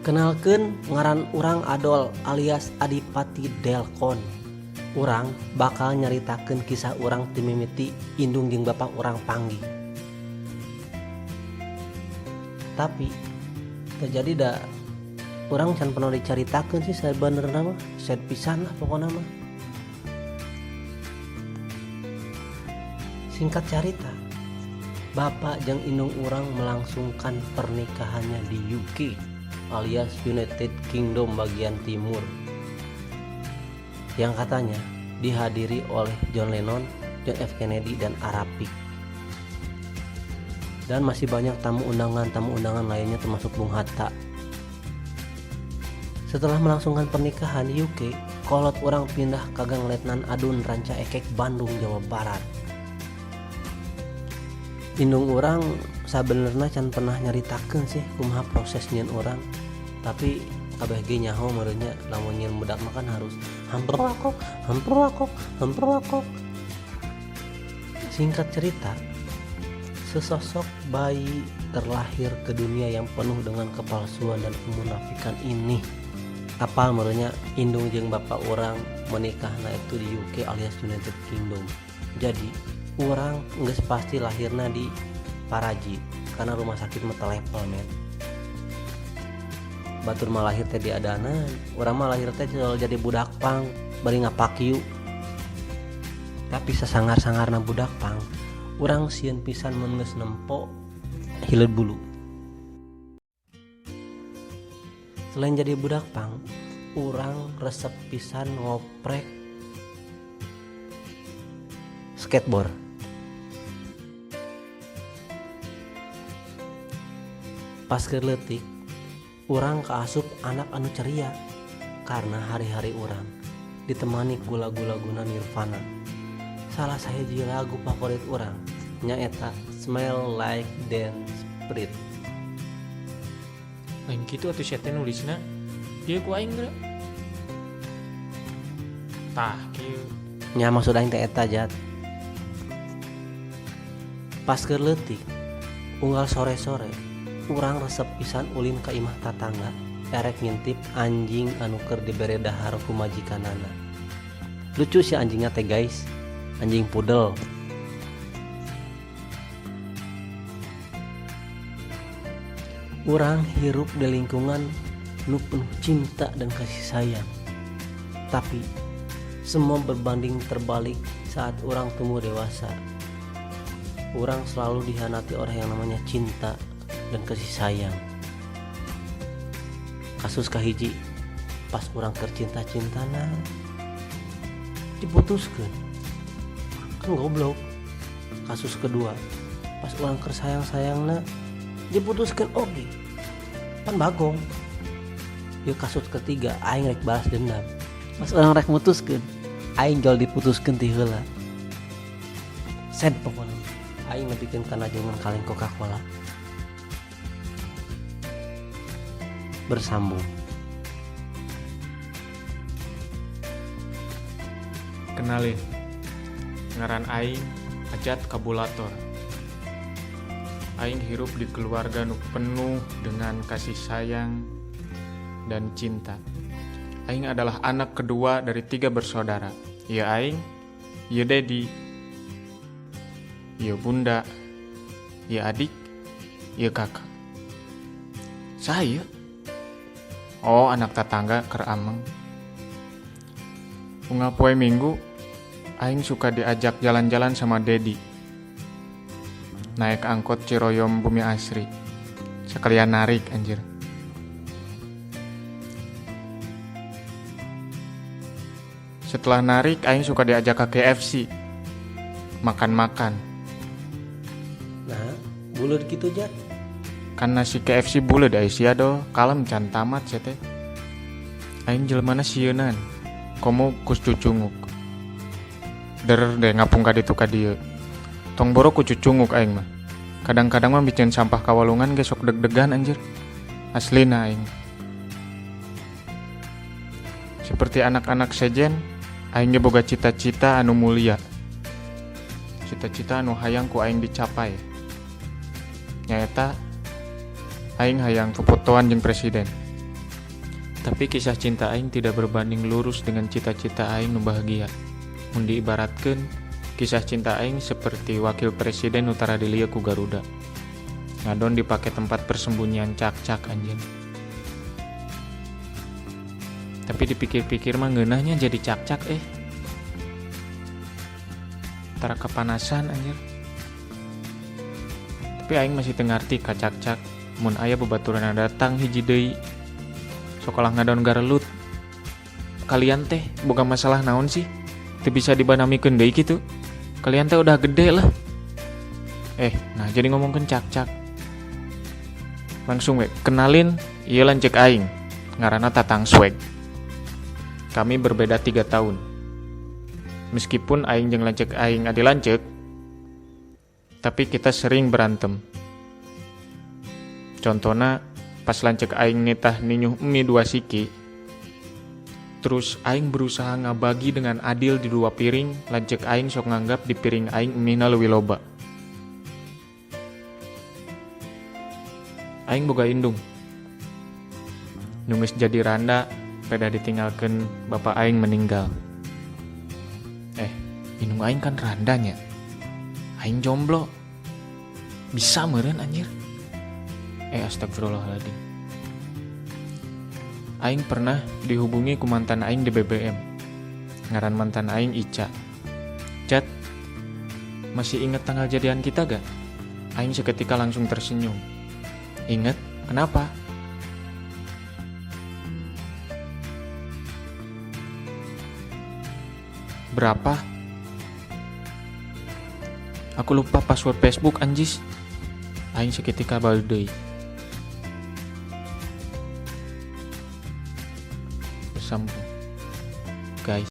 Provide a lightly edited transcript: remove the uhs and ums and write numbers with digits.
Kenalkeun, ngaran urang Adol alias Adipati Delkon. Urang bakal nyaritakeun kisah urang ti mimiti indung jeung bapak urang panggih. Tapi terjadi da urang can pernah dicaritakeun sih sabenerna mah, sad pisan lah pokona mah. Singkat carita, bapak jeung indung urang melangsungkan pernikahannya di UK alias United Kingdom bagian timur, yang katanya dihadiri oleh John Lennon, John F. Kennedy, dan Arapik. Dan masih banyak tamu undangan-tamu undangan lainnya termasuk Bung Hatta. Setelah melangsungkan pernikahan di UK, kolot urang pindah ke Gang Letnan Adun Ranca Ekek, Bandung, Jawa Barat. Indung urang sabenerna can pernah nyaritakeun sih kumaha proses nyieun urang, tapi kabeh ge nyaho meureunnya lamun nyieun budak mah kan harus hamperakok, hamperakok, hamperakok. Singkat cerita, sesosok bayi terlahir ke dunia yang penuh dengan kepalsuan dan kemunafikan ini. Apal meureunnya indung jeung bapak urang menikahna itu di UK alias United Kingdom. Jadi urang geus pasti lahirna di Paraji karena rumah sakit mah telepon men. Batur mah lahir teh di adanan, urang mah lahir teh jadi budak pang bari ngapakiu. Tapi sasangar-sangarna budak pang, urang sieun pisan mun geus nempo hileud bulu. Selain jadi budak pang, urang resep pisan ngoprek skateboard. Pas keur leutik, urang kaasup anak anu ceria karena hari-hari urang ditemani ku lagu-laguna Nirvana. Salah sahiji lagu favorit urang nyaeta Smell Like Teen Spirit. Lain kitu atuh sia teh nulisna. Ieu ku aing geura. Tah kieu. Nya maksud aing teh eta jat. Pas keur leutik, unggal sore-sore urang resep pisan ulin ka imah tatangga erek ngintip anjing anu keur dibere dahar ku majikanana. Lucu sih anjingnya teh guys, anjing pudel. Urang hirup di lingkungan nu penuh cinta dan kasih sayang. Tapi semua berbanding terbalik saat urang tumbuh dewasa. Urang selalu dihanati oleh yang namanya cinta dan kasih sayang. Kasus kahiji, pas urang keur cinta-cintana diputuskeun. Kan goblok. Kasus kedua, pas urang keur sayang-sayangna diputuskeun oge. Pan bagong. Ieu kasus ketiga, aing rek balas dendam. Pas urang rek mutuskeun, aing jol diputuskeun ti heula. Sad pokona. Aing nepikeun kana jangan kaleng Coca-Cola. Bersambung. Kenalin, ngaran aing Ajat Kabulator. Aing hirup di keluarga nu penuh dengan kasih sayang dan cinta. Aing adalah anak kedua dari 3 bersaudara. Ieu aing, ieu dedi, ieu bunda, ieu adik, ieu kakak. Saya? Oh, anak tetangga keur ameng. Unggal poe Minggu, aing suka diajak jalan-jalan sama dedi. Naik angkot Ciroyom Bumi Asri. Sekalian narik anjir. Setelah narik, aing suka diajak ke KFC. Makan-makan. Nah, buleud kitu jat. Kan nasi KFC buleud ai sia do, kalem can tamat sia teh. Aing jelemana sieunan, komo kus cucunguk. Der deh ngapung ka ditu ka dieu. Tong boro ku cucunguk aing mah. Kadang-kadang mah bikin sampah kawalungan ge sok deg-degan anjir. Aslina aing. Seperti anak-anak sejen, aing ge boga cita-cita anu mulia. Cita-cita anu hayang ku aing dicapai. Nyaeta aing hayang fotoan jeung presiden. Tapi kisah cinta aing tidak berbanding lurus dengan cita-cita aing nu bahagia. Mun diibaratkeun, kisah cinta aing seperti wakil presiden nu tara dilieu ku Garuda. Ngadon dipake tempat persembunyian cakcak anjeun. Tapi dipikir-pikir mah ngeunahnya jadi cakcak. Tara kepanasan anjir. Tapi aing masih teu ngarti ka cakcak mun aya babaturan datang hiji deui. Sekolah ngadon garelut. Kalian teh boga masalah naon sih? Teu bisa dibanamikeun deui kitu. Kalian teh udah gede lah. Nah jadi ngomongkeun cakcak. Langsung we kenalin ieu lanceuk aing. Ngaranna Tatang Swag. Kami berbeda 3 tahun. Meskipun aing jeung lanceuk aing adi lanceuk, tapi kita sering berantem. Contohna pas lanceuk aing nitah ninyuh mie 2 siki, terus aing berusaha ngabagi dengan adil di 2 piring, lanceuk aing sok nganggap di piring aing mie-na leuwih loba. Aing boga indung. Nu geus jadi randa, peda ditinggalkeun bapak aing meninggal. Indung aing kan randanya. Aing jomblo. Bisa meureun anjir. Astagfirullahaladzim. Aing pernah dihubungi ku mantan aing di BBM. Ngaran mantan aing Ica. Chat, masih inget tanggal jadian kita gak? Aing seketika langsung tersenyum. Inget? Kenapa? Berapa? Aku lupa password Facebook anjis. Aing seketika balik deui. Bersambung. Guys.